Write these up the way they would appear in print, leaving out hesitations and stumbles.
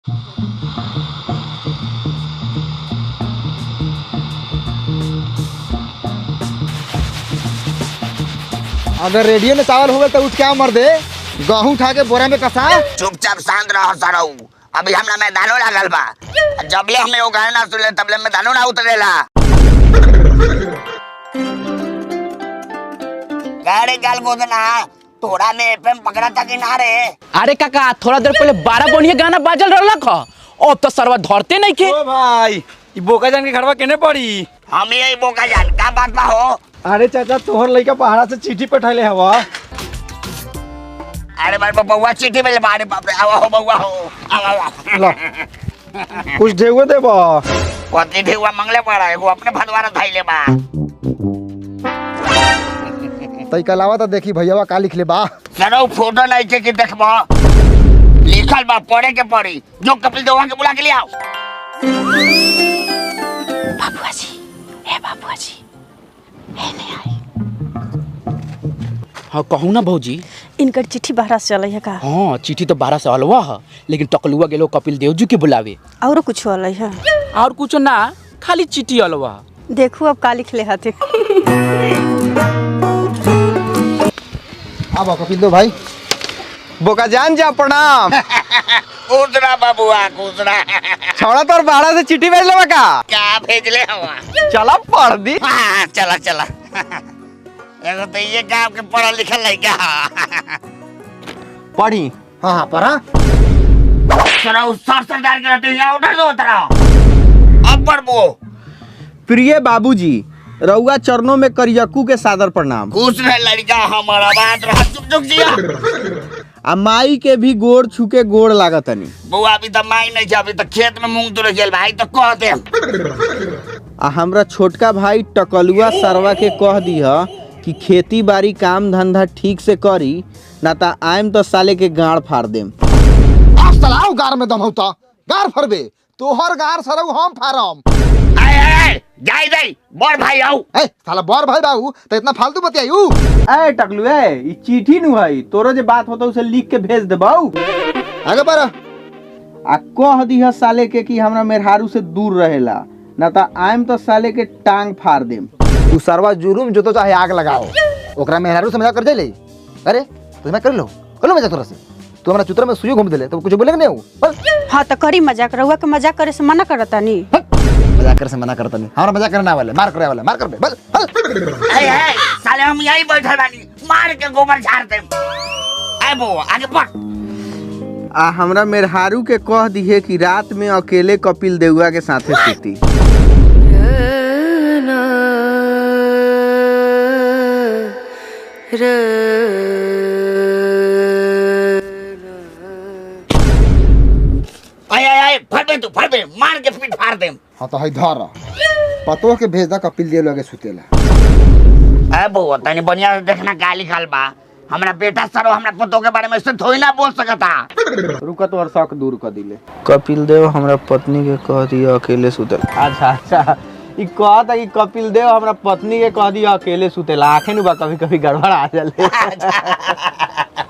अगर रेडियो में चावल हो गए तो उठ के मर दे, गहूं उठा के बोरा में कसा। चुपचाप शांत रहो सरऊ, अभी हमरा में धानो लागल बा, जबले हमें वो गाना ना सुनले तबले में धानो ना उतरेला। गाड़ी गाल गोदना तोरा में एफएम पकड़ा था कि ना रे? अरे काका थोड़ा देर पहले 12 बढ़िया गाना बाजल रहलक ह, अब तो सरवा धरते नहीं के। ओ भाई ई बोका जान के घरवा केने पड़ी? हम यही बोका जान का बात बा हो? अरे चाचा तोहर लइका पहाड़ा से चिट्ठी पठैले हवा। अरे बाप बउआ चिट्ठी भेजले बा। अरे बाप रे, आवा हो बउआ हो, आवा आवा। ला कुछ ढेउआ देबा? कथी ढेउआ मंगले पड़ा, एगो अपने भदवारा धइले बा। तई कलावा तो देखी भैयावा का लिखले बा। सरो फोटो नहीं के कि देखबो, लिखल बा पढ़े के पड़ी। जो कपिल देवा के बुला के ले आओ। बाबुआ जी, हे बाबुआ जी, हे नहीं आई। हाँ कहूँ ना भौजी, इनकर चिट्ठी बाहर से अलई है का? हाँ चिट्ठी तो 12 से अलवा है, लेकिन टकलुआ गेलो कपिल देव जी के बुलावे। और कुछ अलई है? और कुछ ना, खाली चिट्ठी अलवा। देखू अब का लिखले हथे। अब कपिल देव भाई। बोका जान जा प्रणाम। उतरा बाबुआ उतरा। छोड़ा तोर बाड़ा से चिट्ठी भेजले बा का? का भेजले हवा? चला पढ़ दी। हाँ, चला चला। एगो तो ये गांव के पढ़ल लिखल लड़का। पढ़ी? हाँ हाँ पढ़ा। सर सर सरदार के रहते यहाँ उधर दो उतरा। अब पढ़बो। प्रिय बाबूजी, रउआ चरणों में करियकू के सादर प्रणाम। खुश रहे लड़का हमारा, बात रहा चुप चुप जिया। आ माई के भी गोड़ छूके गोड़ लागतनी। बउआ अभी तो माई नहीं छे, अभी तो खेत में मूंग तुरे गेल भाई तो कह दे। आ हमरा छोटका भाई टकलुआ सरवा के कह दीह कि खेती बाड़ी काम धंधा ठीक से करी, ना ता आएम तो साले के गाड़ फाड़ देम। अब सलाव गार में दम होता, गार फरबे तोहर गार सरऊ हम फारम। आए आए जाई जाई बड़ भाई आओ। ए साला बड़ भाई बाबू तो इतना फालतू बतियायू। ए टकलू ए, ई चिट्ठी नु हई, तोरो जे बात होता उसे लिख के भेज देबऊ। आगे बढ़। आ कह दीह साले के कि हमरा मेहरारू से दूर रहेला, ना ता आएम तो साले के टांग फाड़ देम। तू सरवा जुरुम जो तो चाहे आग लगाओ, ओकरा मेहरारू से मजाक कर जाइले। अरे तो मैं कर लो कर लो मजाक तोरा से, तू हमरा चुतरा में सुई घूम देले तो कुछ बोलेंगे नहीं। हां तो करी मजाक, रउआ के मजाक करे से मना करता नहीं। मजाक करे से मना करता नहीं, हमरा मजाक करना वाले मार करे वाले मार करबे बल बल। ए ए साले हम यही बैठल बानी, मार के गोबर झाड़ देम। ए बो आगे बढ़। आ हमरा मेहरारू के कह दिहे कि रात में अकेले कपिल देउआ के साथे सुती। आय आय आय फड़बे तू फड़बे, मार के पीठ फाड़ देम। हां तो हई धर पतो के भेज दा कपिल देव लगे सुतेला। ए बो तनी बढ़िया से देखना का लिखल बा। हमरा बेटा सरो हमरा पतो के बारे में ऐसे थोड़ी ना बोल सकता। रुका तोहर शक दूर कर दिले। कपिल देव हमरा पत्नी के कह दिया अकेले सुतेला। अच्छा अच्छा, ई कहता कि कपिल देव हमरा पत्नी के कह दिया अकेले सुतेला। आखे नु बा कभी कभी गड़बड़ आ जाले।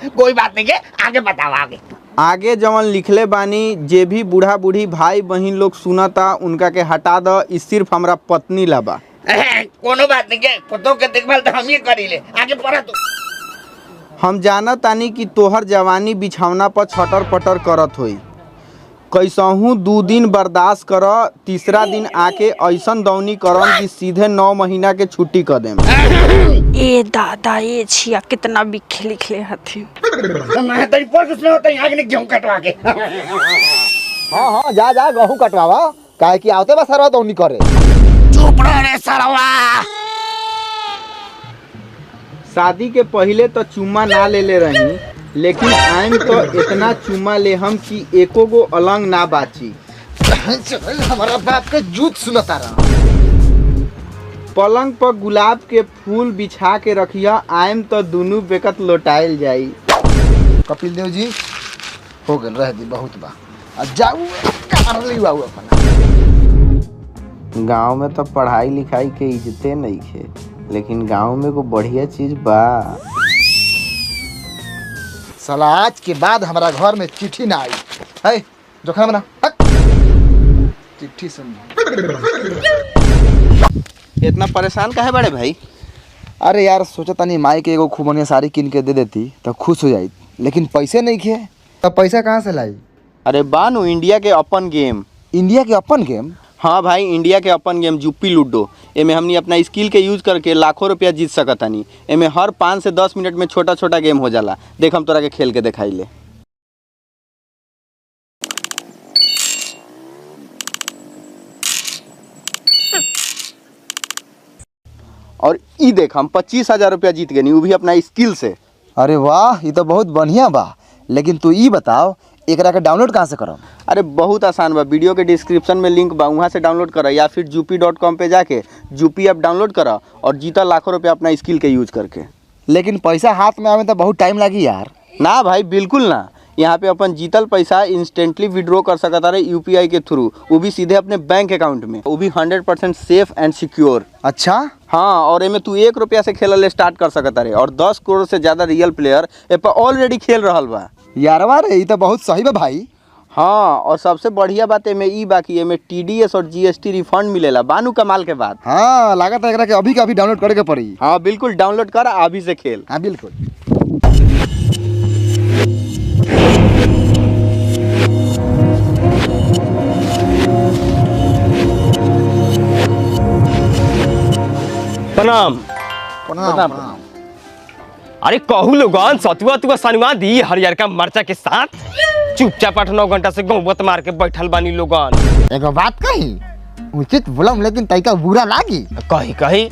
कोई बात नहीं के, आगे बताओ आगे। आगे जवन लिखले बानी, जे भी बूढ़ा बूढ़ी भाई बहन लोग सुनता उनका के हटा द, ई सिर्फ हमरा पत्नी ला बा। कोनो बात नहीं के, पतो के देखभाल तो हम ही करीले। आगे पढ़ा तू। हम जानत तानी कि तोहर जवानी बिछौना पर छटर पटर करत होई, कैसहू 2 दिन बर्दाश्त कर, तीसरा दिन आके ऐसन दौनी करम कि सीधे 9 महीना के छुट्टी कर देम। ए दादा ए छिया कितना बिखे लिखले हथिन। मैं तेरी पर कुछ नहीं होता, आगे नहीं गेहूं कटवा के। हां हां जा जा गेहूं कटवावा, काहे कि आवते बा सरवा दौनी करे। चुप रह रे सरवा। शादी के पहले तो चुम्मा ना ले ले रही, लेकिन आइम तो इतना चुम्मा ले हम कि एको गो अलंग ना बाची। हमारा बाप के जूत सुनता रहा। पलंग पर गुलाब के फूल बिछा के रखिया, आइम तो दुनू बेकत लौटाइल जाई। कपिल देव जी हो गल रह दी बहुत बा, आ जाऊ कर ली बाऊ अपना। गांव में तो पढ़ाई लिखाई के इज्जते नहीं खे, लेकिन गांव में को बढ़िया चीज बा। साला आज के बाद हमारा घर में चिट्ठी ना आई है। जो खाना बना। चिट्ठी सुन। इतना परेशान काहे बड़े भाई? अरे यार सोचा तनी माई के एगो खूब बढ़िया साड़ी किन के दे देती तो खुश हो जाई, लेकिन पैसे नहीं खे। तब पैसा कहाँ से लाई? अरे बानू इंडिया के अपन गेम। इंडिया के अपन गेम? हाँ भाई, इंडिया के अपन गेम जुप्पी लूडो। एमे हमनी अपना स्किल के यूज करके लाखों रुपया जीत सकतानी। एमे हर 5 से 10 मिनट में छोटा छोटा गेम हो जाला। देख हम तोरा के खेल के दिखाई ले। और ई देख हम 25,000 रुपया जीत गए, वो भी अपना स्किल से। अरे वाह, ये तो बहुत बढ़िया बा। लेकिन तू ई बताओ एकरा के डाउनलोड कहाँ से करम? अरे बहुत आसान बा, वीडियो के डिस्क्रिप्शन में लिंक बा, वहाँ से डाउनलोड करा या फिर jupi.com पे जाके जुपी ऐप डाउनलोड करा और जीता लाखों रुपया अपना स्किल के यूज करके। लेकिन पैसा हाथ में आवे तो बहुत टाइम लगी यार। ना भाई बिल्कुल ना, यहाँ पे अपन जीतल पैसा इंस्टेंटली विड्रॉ कर सकता रहे यूपीआई के थ्रू, वो भी सीधे अपने बैंक अकाउंट में, वो भी 100% सेफ एंड सिक्योर। अच्छा। हाँ, और एमे तू 1 रुपया से खेलल स्टार्ट कर सकता रहे और 10 करोड़ से ज़्यादा रियल प्लेयर ए पर ऑलरेडी खेल रहा बा। यारवा रे, ये तो बहुत सही बा भाई। हाँ, और सबसे बढ़िया बात एमे ई बा कि एमे TDS और GST refund मिलेला। बानू कमाल के बात। हाँ, लागत है एकरा के अभी के अभी डाउनलोड करे के पड़ी। हाँ बिल्कुल, डाउनलोड कर अभी से खेल। हाँ बिल्कुल। प्रणाम प्रणाम। अरे कहू लोगन सतुआ तुआ सनुआ दी हरियरका मरचा के साथ चुपचाप 8-9 घंटा से गौवत मार के बैठल बानी लोगन। एगो बात कही उचित बोलम लेकिन तैका बुरा लागी। कही कही।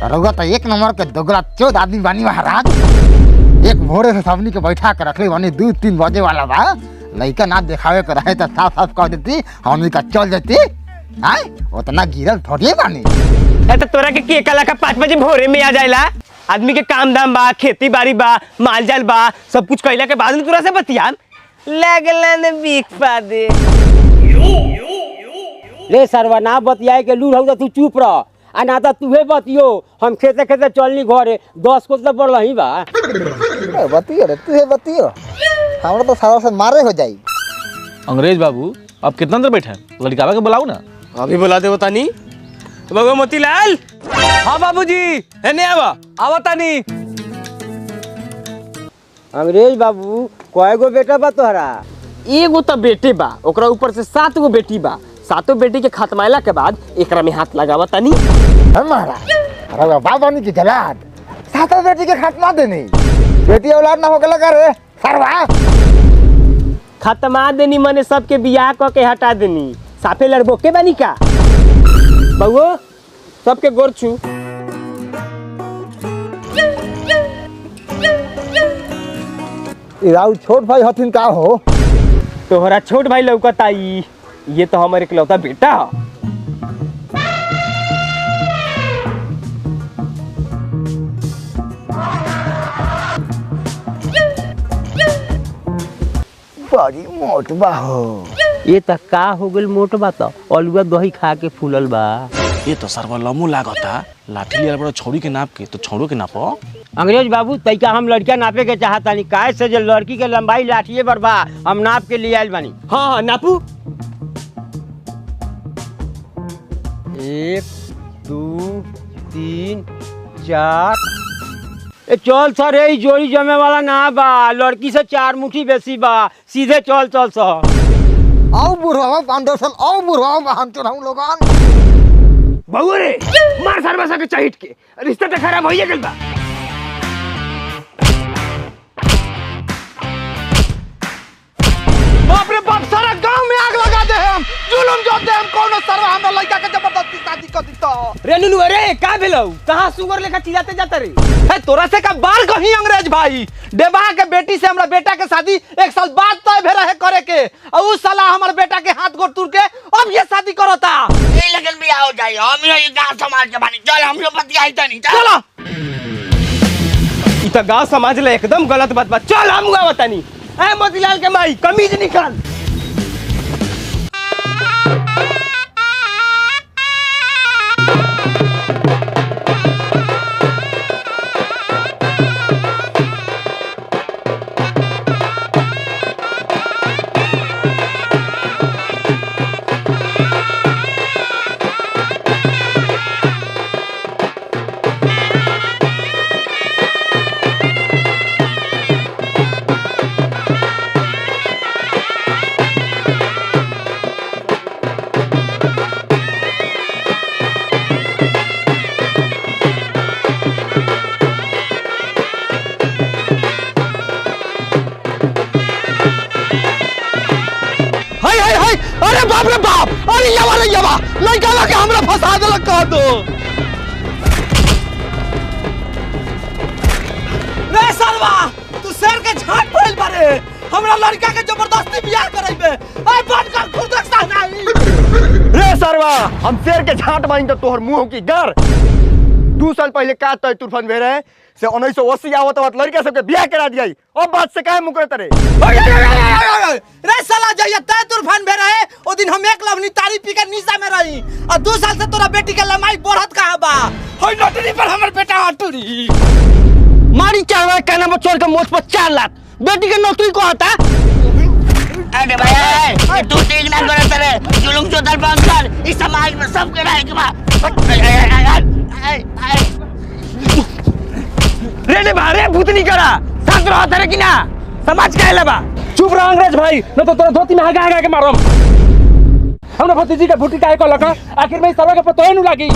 रउआ तो 1 नंबर के दोगला चोद आदमी बानी महाराज। एक भोरे से सबनी के बैठा के रखले बानी, 2-3 बजे वाला बा। लइका ना देखावे के रहे तो साफ साफ कह देती, हमनी का चल देती। आए उतना गिरल थोड़ी बानी। तो तोरा के केकला का 5 बजे भोरे में आ जाएला? आदमी के काम धाम बा, खेती बाड़ी बा, माल जाल बा, सब कुछ कैला के बाद में तोरा से बतियाम लगलन बीक पा दे। ले सरवा ना बतियाए के लूर हौ तू चुप रह, आ ना तो तुहे बतियो, हम खेते खेते चलनी घरे 10 को तो बढ़ रही बा। बतियो रे तुहे बतियो, हमरा तो सारा से मारे हो जाई। अंग्रेज बाबू अब कितना देर बैठे हैं? लड़कावा के बुलाओ ना। अभी बुला दे तानी। बाबू मोतीलाल। हाँ बाबूजी, एने आवा आवा तानी। अंग्रेज बाबू कय गो बेटा बा तोहरा? एगो तो बेटे बा, ओकरा ऊपर से 7 गो बेटी बा। 7 बेटी के खत्माइला के बाद एकरा में हाथ लगावा तानी। हमारा रउआ बाबानी की जलाद 7 बेटी के खत्मा देनी, बेटी औलाद ना होके लगा रे सरवा। खत्मा देनी मने सबके बियाह क के हटा देनी, साफे लड़बोके बानी का। बउओ सबके गोर छू। राउ छोट भाई हथिन का हो? तोहरा छोट भाई लौकता ई, ये तो हमारे इकलौता बेटा हो। बड़ी मोट बा हो। ये त का हो गेल मोट बा त अलुआ दही खा के फूलल बा। ये तो सरवा लमू लागता, लाठी लिया बड़ा छौड़ी के नाप के तो छौड़ो के नापो। अंग्रेज बाबू तैका हम लड़कियां नापे के चाहतानी, काहे से जे लड़की के लंबाई लाठिए पर बा, हम नाप के लिए आइल बानी। हाँ हाँ नापू। 1 2 3 4। ए चल सर, ए जोड़ी जमे वाला ना बा, लड़की से 4 मुट्ठी बेसी बा, सीधे चल चल सर। आओ बुढ़वा 5 साल, आओ बुढ़वा हम चढ़ाऊं लोगन। बउआ रे मार सरवा के चहिट के रिश्ता तो खराब होइए गेल बा। बाप रे बाप, सारा गांव में आग लगा दे हम, जुलुम जोत दे हम, कोनो सरवा हमरा लड़का के जबरदस्ती शादी कर दिता। रे नुनु अरे का भेलौ, कहां सुगर लेखा चिल्लाते जाता रे? है तोरा से का बाल कहीं अंग्रेज भाई, देवा के बेटी से हमरा बेटा के शादी 1 साल बाद तय भेरा है करे के, और उ साला हमर बेटा के हाथ गोड़ तुर के अब ये शादी करता। ए लगन बियाह हो जाई, हम ये गांव समाज के बानी, चल हम लोग बतियाई तनी चलो। ई त गांव समाज ले एकदम गलत बात बा, चल हम गांव तनी। ए मोतीलाल के माई कमीज निकाल। हाय हाय हाय, अरे बाप रे बाप, अरे यवा रे यवा, लड़का ला के हमरा फंसा देलक कह दो। रे सरवा, तू शेर के झाट पड़ल बारे, हमरा लड़का के जबरदस्ती बियाह करैबे। ए बंद कर खुदक सहनाई। रे सरवा, हम शेर के झाट माइन तो तोहर मुंह की गर। 2 साल पहले का तय तूफान भे रहे से 1980 आवत आवत लड़का सबके बियाह करा दिया, अब बात से काहे मुकरत रे? रे साला जइया तय तूफान भे रहे ओ दिन हम एक लवनी तारी पी के निशा में रही, और 2 साल से तोरा बेटी के लमाई बढ़त कहां बा? होय नोटरी पर हमर बेटा अटुरी मारी चाहे कहना पर छोड़ के मोछ पर 4 लाख बेटी के नौकरी को आता। अरे भाई तू ठीक ना करत रे, जुलुम चोदल बंद कर, इस समाज में सबके रहे के बा। रे रे भारे भूतनी करा साथ रहो तेरे की ना समाज काहे बा। चुप रह अंग्रेज भाई, न तो तोरा धोती में हगा हगा के मारम। हमरा भतीजी के भूटी काहे को लगा, आखिर में सरवा के पतोए नु लागी।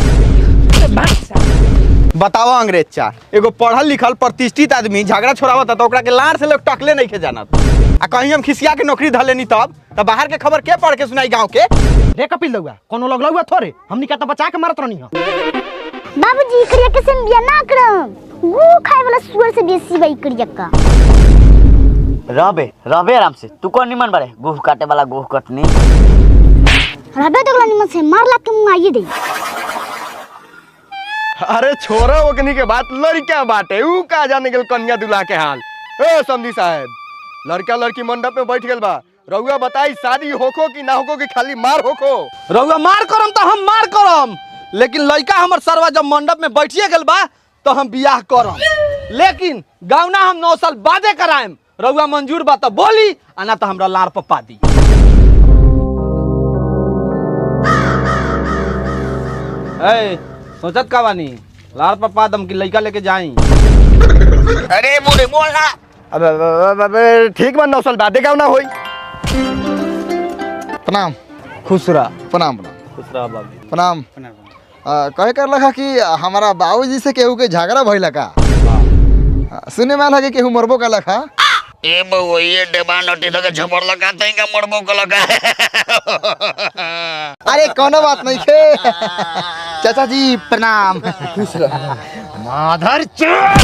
बताओ अंग्रेज चा, एगो पढ़ल लिखल प्रतिष्ठित आदमी झगड़ा छोड़ावत त ओकरा के लार से लोग टकले नहीं के जानत, आ कहीं हम खिसिया के नौकरी धलेनी तब त बाहर के खबर के पढ़ के सुनाई गांव के? रे कपिल दउआ कोनो लगल हुआ थोड़े, हमनी का त बचा के मारत रहनी ह। बाबूजी करिया के से बियाह ना करम, गू खाए वाला सुअर से बेसी बाई करिया का। रबे रबे आराम से, तू कौन निमन बारे गुह काटे वाला गुह कटनी। रबे दोगला निमन से मार ला के मुंह आइए दे। अरे छोरा ओकनी के बात, लड़का बाटे ऊ का जाने गेल कन्या दुल्हा के हाल। ए समधी साहब, लड़का लड़की मंडप में बैठ गेल बा, रउआ बताई शादी होखो कि ना होखो कि खाली मार होखो? रउआ मार करम त हम मार करम, लेकिन लड़का हमर सरवा जब मंडप में बैठिए गेल बा तो हम बियाह करम, लेकिन गावना हम 9 साल बादे कराएम। रउआ मंजूर बा त बोली, आ ना त हमरा लार पप्पा दी। ए सोचत का बानी, लार पप्पा दम की लड़का लेके जाई। अरे बुढ़े बोल ना। अब अब ठीक बा, 9 साल बादे गावना होई। प्रणाम। खुश रह। प्रणाम प्रणाम। खुश रह बाबू। प्रणाम। कहे कर लखा कि हमारा बाबूजी से केहू के झगड़ा भइल का, सुने में आल कि केहू मरबो का लखा। ए बउआ ये डेबा नोटी तो के झबर लगा तई का मरबो का लगा। अरे कोनो बात नहीं खे। चाचा जी प्रणाम। खुश रह। माधर चोद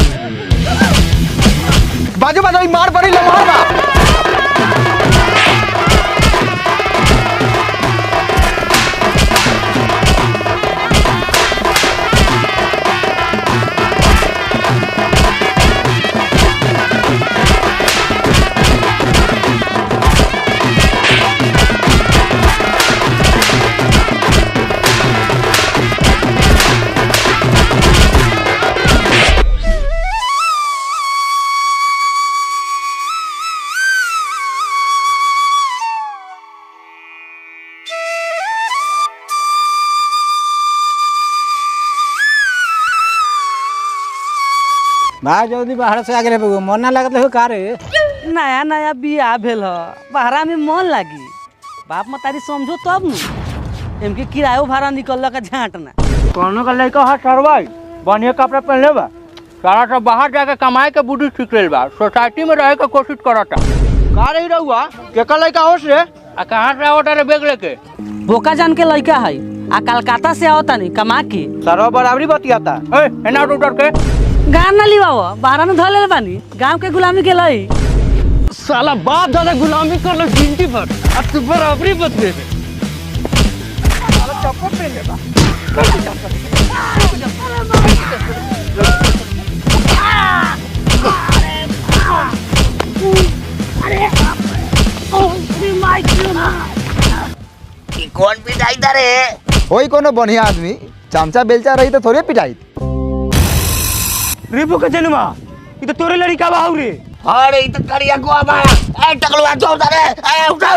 बाजू बाजू मार पड़ी लमार बा। बाहर जल्दी बाहर से आगे रे मन ना लागत हो का रे? नया नया बियाह भेल ह, बाहरा में मन लागी, बाप मतारी समझो तब नु। एमके किरायो भाड़ा निकल का झांटना। कोनो का लड़का ह सरवाई बढ़िया कपड़ा पहनले बा, सारा सब बाहर जाके कमाए के बुद्धि सीख लेल बा, सोसाइटी में रहे के कोशिश करता। का रही रहुआ केकर लड़का होस रे, आ कहां से आवत रे बैग लेके? बोका जान के लड़का है, आ कलकत्ता से आवता नहीं कमा के। सरवा बराबरी बतियाता। ए एना उतर के गान ना लिवाओ, बाहर में धले बानी, गांव के गुलामी के लई। साला बाप दादा गुलामी कर लो जिंदगी भर, अब तू बराबरी बदले दे। साला चप्पल पहन ले बा। अरे माय ई कौन पिटाई रे? होई कोनो बढ़िया आदमी, चमचा बेलचा रही तो थोड़े पिटाई। रे बोका जनुमा, ई तो तोरे लड़का बा रे। अरे ई तो करिया गुआ बा। ए टकलुआ चोर रे, ए उठा।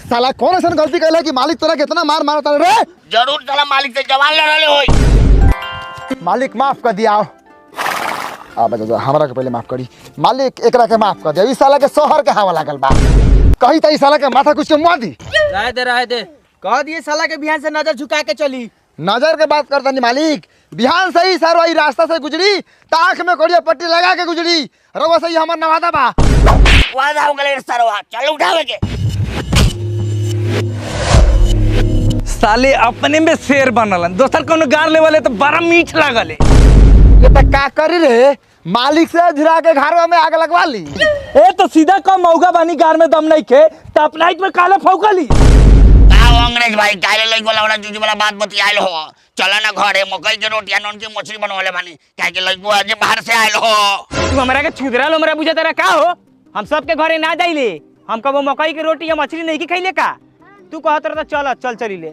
साला कौन ऐसा गलती कैला कि मालिक तोरा कितना मार मारता रे? जरूर साला मालिक से जवान लड़ले होई। मालिक माफ कर दिया। आ बजा हमरा के पहले माफ करी मालिक, एकरा के माफ कर दिया। ई साला के शहर के हवा लागल बा। कही तई साला के माथा कुछ के मुआ दी। रह दे रह दे, कह दिए साला के बिहान से नजर झुका के चली। नजर के बात करता नहीं मालिक, बिहान से ही सारो रास्ता से गुजरी त आंख में कोड़िया पट्टी लगा के गुजरी। रउआ सही हमर नवादा बा। वादा हो गेलै सरवा, चल उठावे के। साले अपने में शेर बनलन, दोसर कोनो गार ले वाले तो बड़ा मीठ लागल। ये त का करी रे, मालिक से झुरा के घरवा में आग लगवा ली। ए तो सीधा कम मौगा बानी, गार में दम नहीं के त अपना में काला फौकली। अंग्रेज भाई काहे लई गोला वाला जुजू वाला बात बतियाइल हो। चला ना घरे मकई के रोटी नून की मछली बनवले बानी, काहे के लई आज बाहर से आइल हो। तू हमरा के छुदरा लो, हमरा बुझा तेरा का हो? हम सब के घरे ना जाइले, हम कबो मकई के रोटी या मछली नहीं की खइले का? तू कहत रह त चल चल चली ले।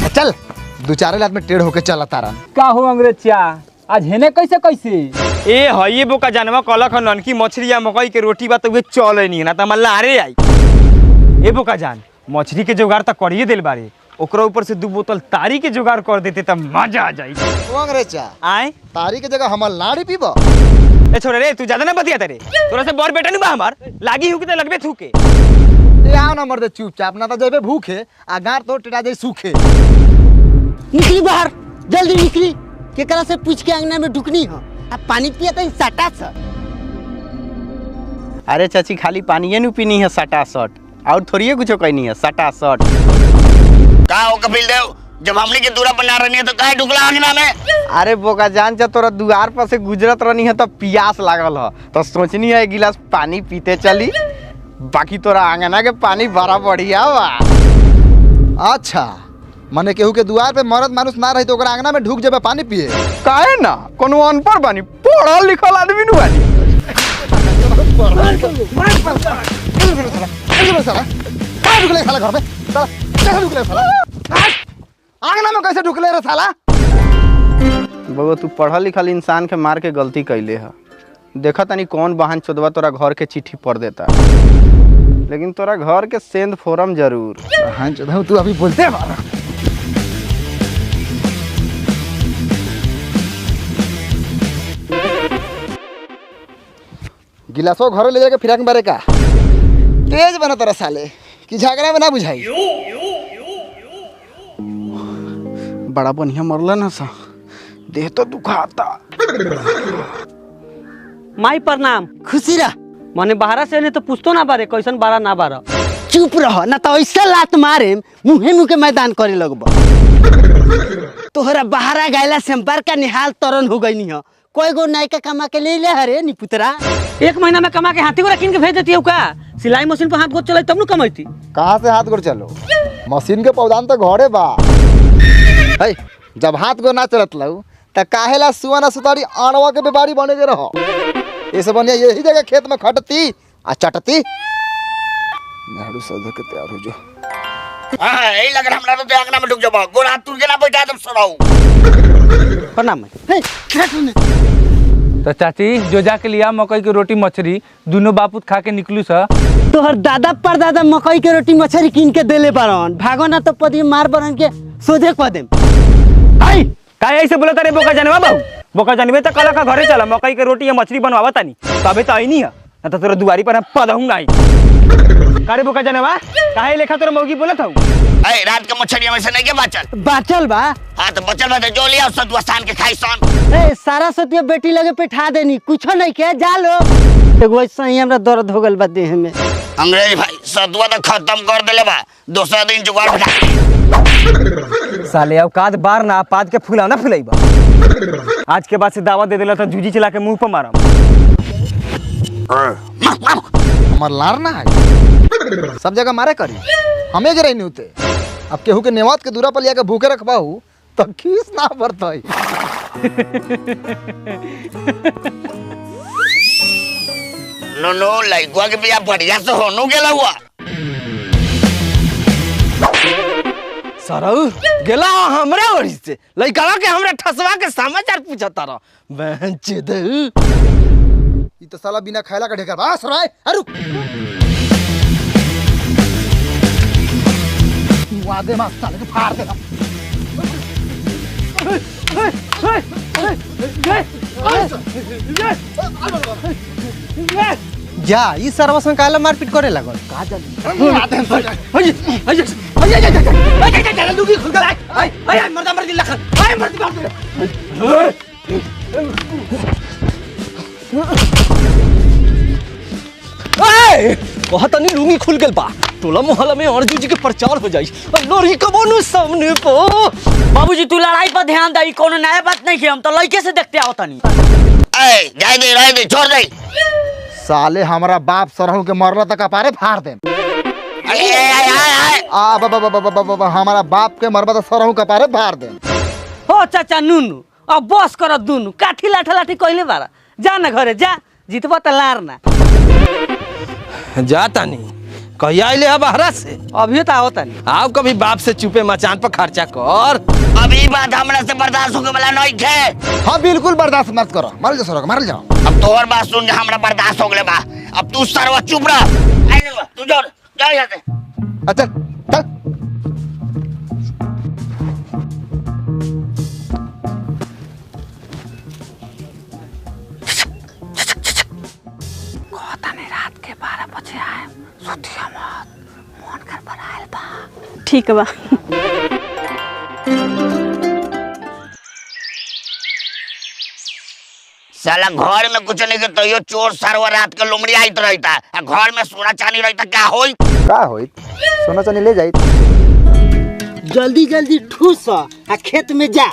चल दो चार रात में टेढ़ होके चला तारा। का हो अंग्रेज चा, आज हेने कैसे कैसे? ए हइए बोका जानवा कलक ननकी मछली या मकई के रोटी बा त उहे चले नहीं ना त मल्ला अरे आई। ए बोका जान मछली के जुगाड़ त करिए देल बारे, ओकरा ऊपर से 2 बोतल तारी के जुगाड़ कर देते त मजा आ जाई। ओ अंग्रेजा आए तारी के जगह हमर लाड़ी पीबो। ए छोरे रे तू ज्यादा ना बतिया रे, तोरा से बड़ बेटा नहीं बा हमार, लागी हु के त लगबे थूके। ए आओ ना मर्दे चुपचाप, ना त जेबे भूखे आ गार तो टेटा जाई सूखे। निकली बाहर जल्दी निकली, केकरा से पूछ के अंगना में ढुकनी हो। अब पानी पिया तो सटा सट। अरे चाची खाली पानी नहीं पीनी है सटा सट, और थोड़ी कुछ कहनी है सटा सट। का हो कपिल देव, जब हमनी के दूरा बना रहनी है तो काहे ढुकला अंगना में? अरे बोका जान जा तोरा दुआर पर से गुजरत रहनी है तो प्यास लागल है तो सोचनी है एक गिलास पानी पीते चली, बाकी तोरा आंगना के पानी बड़ा बढ़िया बा। अच्छा मने केहू के दुआर पे मरद मानुस ना रही तो ओकरा आंगना में ढुक जेबे पानी पिए? काहे ना, कोनो अनपढ़ बानी, पढ़ल लिखल आदमी नु बानी। का ढुकले साला घर में? साला कैसे ढुकले साला? आंगना में कैसे ढुकले रे साला? बउवा तू पढ़ल लिखल इंसान के मार के गलती कैले है। देखा तनी कौन बहन चोदवा तोरा घर के चिट्ठी पढ़ देता, लेकिन तोरा घर के सेंध फोरम जरूर। बहन चोदवा तू अभी बोलते बारा। गिलासो घरे ले जाके फिराक बारे का तेज बना तोरा साले कि झगड़ा में ना बुझाई। बड़ा बढ़िया मरला ना सा, देह तो दुखाता। माई प्रणाम। खुशी रह। मने बाहरा से नहीं तो पूछतो ना बारे कैसन बारा ना बारा। चुप रह ना तो ऐसे लात मारे मुहे मुँह के मैदान करे लगब। तोहरा बाहरा गैला से बड़का निहाल तरन हो गई हो। कोई गो नायका कमा के ले ले हरे निपुतरा। एक महीना में कमा के हाथी गोरा किन के भेज देती हो का? सिलाई मशीन पर हाथ गोड़ चले तब न कमाती। कहाँ से हाथ गोड़ चलो, मशीन के पौधान तो घरे बा। है जब हाथ गोड़ ना चलत लऊ त काहेला सुअना सुतारी आणवा के व्यापारी बने के रहो। ये सब बढ़िया यही जगह खेत में खटती आ चटती। झाड़ू सद के तैयार हो जो। हां यही लग रहा हमरा तो अंगना में ढुक जाबो, गोड़ हाथ तुर के ना बैठा दम सराऊ। प्रणाम। तो चाची जो जाके लिया मकई के रोटी मछली दोनों बापूत खा के निकलू सा। तोहर दादा परदादा मकई के रोटी मछली किन के देले बारन, भागो ना तो पदी मार बरन के सोझे कह देम। आई काहे ऐसे बोलत रे बोका जानवा बाबू? बोका जानबे त कल का घरे चला मकई के रोटी या मछली बनवावा तानी तबे त आईनी है, ना त तोरा दुआरी पर हम पदहू नाही। कारे बोका जानवा काहे लेखा तोरा मौगी बोलत हऊ? ए रात के मछली में से नहीं के बाचल? बाचल बा। हां तो बचल बा तो जो लिया सतुआ सान के खाई सन। ए सारा सतुआ बेटी लगे बैठा देनी कुछो नहीं के जा लो। एगो ऐसा ही हमरा दर्द हो गेल बा देह में। अंग्रेज भाई सतुआ तो खत्म कर देले बा, दूसरा दिन जुगाड़ बिठा। साले औकात बार ना पाद के फुलाना फुलाइबा। आज के बाद से दावा दे देला त जूजी चला के मुंह पर मारम। हमर लार ना है सब जगह मारे करी हमें के रही होते। अब केहू के नेवात के दूरा पर लिया के भूखे रखबाहू तो खीस ना बरतई। नो नो लइकवा के बियाह बढ़िया से होनो गेला हुआ। सरऊ गेला हमरा ओरी से लइकवा के हमरा ठसवा के समाचार पूछता रह बहन चोद। ई तो साला बिना खायला का ढेकर बा सरवाए। अरे वादे मार साले के फाड़ दे। जा ई सरवा संग काला मारपीट करे लागल का कहतनी लुंगी खुल गेल बा, टोला मोहल्ला में अर्जुन जी के प्रचार हो जाई। लोरी कबोनु सामने पो। बाबूजी तू लड़ाई पर ध्यान दे, कोनो नया बात नहीं है, हम तो लड़के से देखते आओ तनी। ए जाए दे, रह दे, छोड़ दे। साले हमारा बाप सरहु के मरला तक अपारे फाड़ दे। आ बा बा बा बा बा हमारा बाप के मरबा तो सरहु के अपारे फाड़ दे। हो चाचा नुनु अब बस कर दुनु, काठी लाठा लाठी कहले बारा, जा ना घरे जा, जीतबा त लार ना। जा तानी कहिया आइले है बाहरा से? अभी तो आओ तानी। आओ कभी बाप से चुपे मचान पर खर्चा कर। अभी बात हमरा से बर्दाश्त होके वाला नहीं है। हां बिल्कुल बर्दाश्त मत करो, मार जाओ सरहु, मार जाओ। अब तोहर बात सुन के हमरा बर्दाश्त हो गेले बा, अब तू सरवा चुप रह। आई ना तू जोर जा यहां से। अच्छा चल। रात के 12 बजे आए, सुतिया मत, मन कर बनायल बा। ठीक बा। साला घर में कुछ नहीं के तैयो चोर सरवा रात के लोमड़ी आइत रहता, आ घर में सोना चांदी रहता का होई? का होई? सोना चांदी ले जाई। जल्दी जल्दी ठूस आ खेत में जा।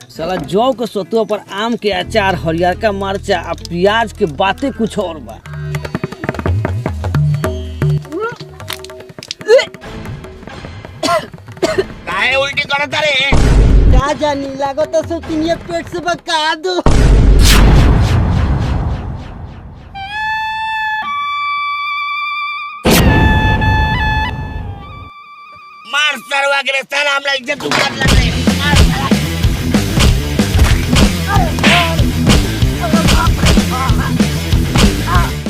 साला जौ के सतुआ पर आम के अचार, हरियरका मरचा आ प्याज के बातें कुछ और बा। काहे उल्टी करत रे? का जानी लागत सो तिनिया पेट से बका दो। मार सरवा के रे साला, हमरा इज्जत उतार लग रे। मार साला।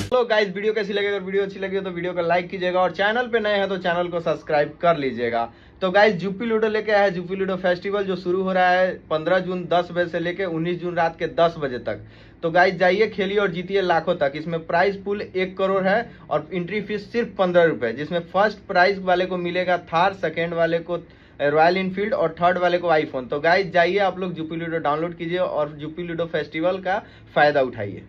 हेलो गाइस, वीडियो कैसी लगी? अगर वीडियो अच्छी लगी तो वीडियो को लाइक कीजिएगा और चैनल पे नए हैं तो चैनल को सब्सक्राइब कर लीजिएगा। तो गाइस जुपी लूडो लेके आया है, जुपी लूडो फेस्टिवल जो शुरू हो रहा है 15 जून 10 बजे से लेके 19 जून रात के 10 बजे तक। तो गाइस जाइए, खेलिए और जीतिए लाखों तक। इसमें प्राइस पूल 1 करोड़ है और एंट्री फीस सिर्फ 15 रुपये, जिसमें फर्स्ट प्राइज वाले को मिलेगा थार, सेकेंड वाले को रॉयल इनफील्ड और थर्ड वाले को आईफोन। तो गाइस जाइए, आप लोग जुपी लूडो डाउनलोड कीजिए और जुपी लूडो फेस्टिवल का फायदा उठाइए।